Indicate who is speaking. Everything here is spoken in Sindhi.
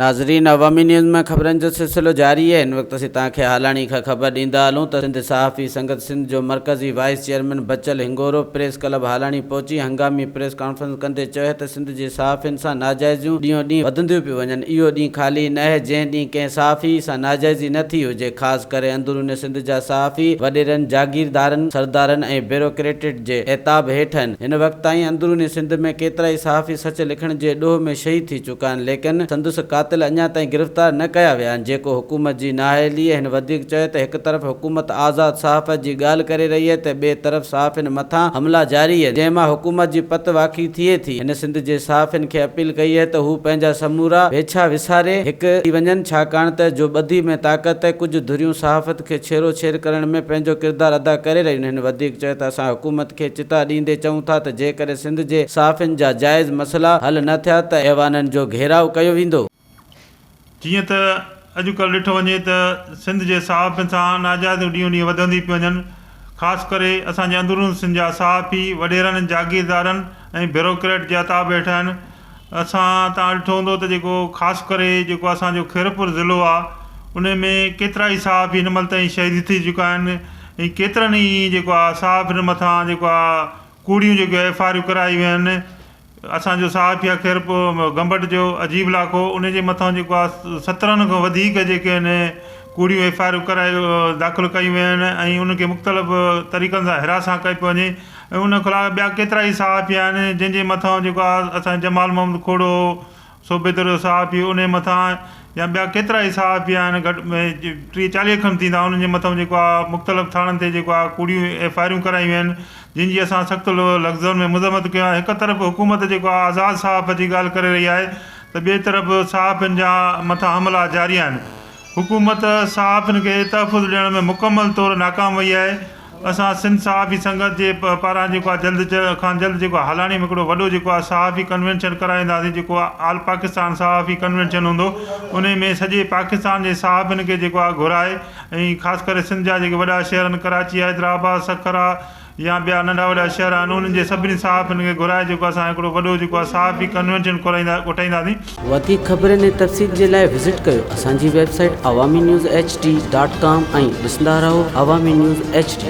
Speaker 1: ناظرين عوامي نيوز ۾ خبرن جو سلسلو جاري آهي هن وقت اسين توهان کي هالاڻي کان خبر ڏيندا هلون ته سنڌ صحافي سنگت سنڌ جو مرڪزي vice chairman Bachal Hingoro press club Halani پهچي هنگامي پريس ڪانفرنس ڪندي چيو ته سنڌ جي صحافين سان ناجائزيون ڏينهون ڏينهن وڌنديون پيون وڃن اهو ڏينهن خالي ناهي جنهن ڏينهن ڪنهن صحافي سان ناجائزي نه ٿي هجي خاص ڪري اندرون سنڌ جا صحافي وڏيرن جاگيردارن سردارن ۽ بيروڪريٽ جي عتاب هيٺ آهن. هن وقت تائين اندروني سنڌ ۾ ڪيترائي صحافي سچ لکڻ جي ڏوهه ۾ شهيد ٿي چڪا آهن ليڪن سندس قاتل اڃا تائين گرفتار نه ڪيا ويا آهن جيڪو حڪومت جي نااهلي هن وڌيڪ چيو ته هڪ طرف حڪومت آزاد صحافت جي ڳالهه ڪري رهي آهي ته ٻئي طرف صحافين مٿان حملا جاري آهن جنهن مان حڪومت جي پت واکي ٿئي ٿي. هن سنڌ جي صحافين کي اپيل ڪئي آهي ته هو پنهنجا سمورا ويڇا وساري هڪ ٿي وڃن ڇاڪاڻ ته جو ٻڌي ۾ طاقت ڪجهه ڌريون صحافت کي ڇيرو ڇير ڪرڻ ۾ پنهنجو ڪردار ادا ڪري رهيون هن وڌيڪ چيو ته اسان حڪومت کي چتاء ڏيندي چئون ٿا ته جيڪڏهن سنڌ جي صحافين جا جائز مسئلا حل نه ٿيا ته ايوانن جو گهيراء ڪيو ويندو.
Speaker 2: جيئن ته اڄڪلهه ڏٺو وڃي ته سنڌ جي صحافين سان ناجائزيون ڏينهون ڏينهن وڌنديون پيون وڃن خاص ڪري اسان جي اندرون سنڌ جا صحافي وڏيرن جاگيردارن ۽ بيروڪريٽ جي عتاب هيٺ آهن اسان تان ڏٺو هوندو ته جيڪو خاص ڪري جيڪو اسان جو خيرپور ضلعو آ ان ۾ ڪيترا ئي صحافي هن مهل تائين شهيد ٿي چڪا آهن ۽ ڪيترن ئي جيڪو آ صحافين مٿان جيڪو آ ڪوڙيون جيڪو ايف آريون ڪرايون ويون آهن اسان جو صحافي آ خيرپور گمبٽ جو عجيب لاکو ان جي مٿان جيڪو آ سترهن کان وڌيڪ جيڪي آهن ڪوڙيون ايف I آرون ڪرائي داخل ڪيون ويون آهن ۽ ان کي مختلف طريقن سان هراسان ڪيو پيو وڃي ۽ ان خلاف ٻيا ڪيترا ئي صحافي آهن جن جي مٿان جيڪو آهي اسان جو جمال محمد کوڙو صوبيدر جو صحافي ان جي مٿان يا ٻيا ڪيترا ئي صحافي آهن گهٽ ۾ ٽيهه چاليهه کن ٿيندا انهن جي مٿان جيڪو آهي مختلف ٿاڻن تي جيڪو آهي ڪوڙيون ايف I آرون ڪرايون ويون آهن جن جي اسان سخت لفظن ۾ مذمت ڪيون آهي هڪ طرف حڪومت جيڪو آهي آزاد صحافت جي ڳالهه ڪري رهي آهي ته ٻئي طرف صحافين جا مٿان حملا جاري آهن حڪومت صحافين کي تحفظ ڏيڻ ۾ مڪمل طور ناڪام وئي آهي اسان سنڌ صحافي سنگت جي پاران جيڪو آهي جلد کان جلد جيڪو آهي هالاڻي ۾ هڪڙو وڏو جيڪو آهي صحافي ڪنوينشن ڪرائينداسين جيڪو آل پاڪستان صحافي ڪنوينشن هوندو انهي ۾ سڄي پاڪستان جي صحافين کي جيڪو آهي گهرائي ۽ خاص ڪري سنڌ جا جيڪي وڏا شهر آهن ڪراچي حيدرآباد سکر آهي يا ٻيا ننڍا وڏا شهر آهن انهن جي سڀني صحافين کي گهرائي جيڪو اسان هڪڙو وڏو جيڪو آهي صحافي ڪنوينشن ڪرائيندا ڪوٺائينداسين.
Speaker 1: وڌيڪ خبرن ۽ تفصيل جي لاء وزٽ ڪيو اسان جي website Awami news H D dot com ۽ ڏسندا رهو عوامي نيوز ايڇ ڊي.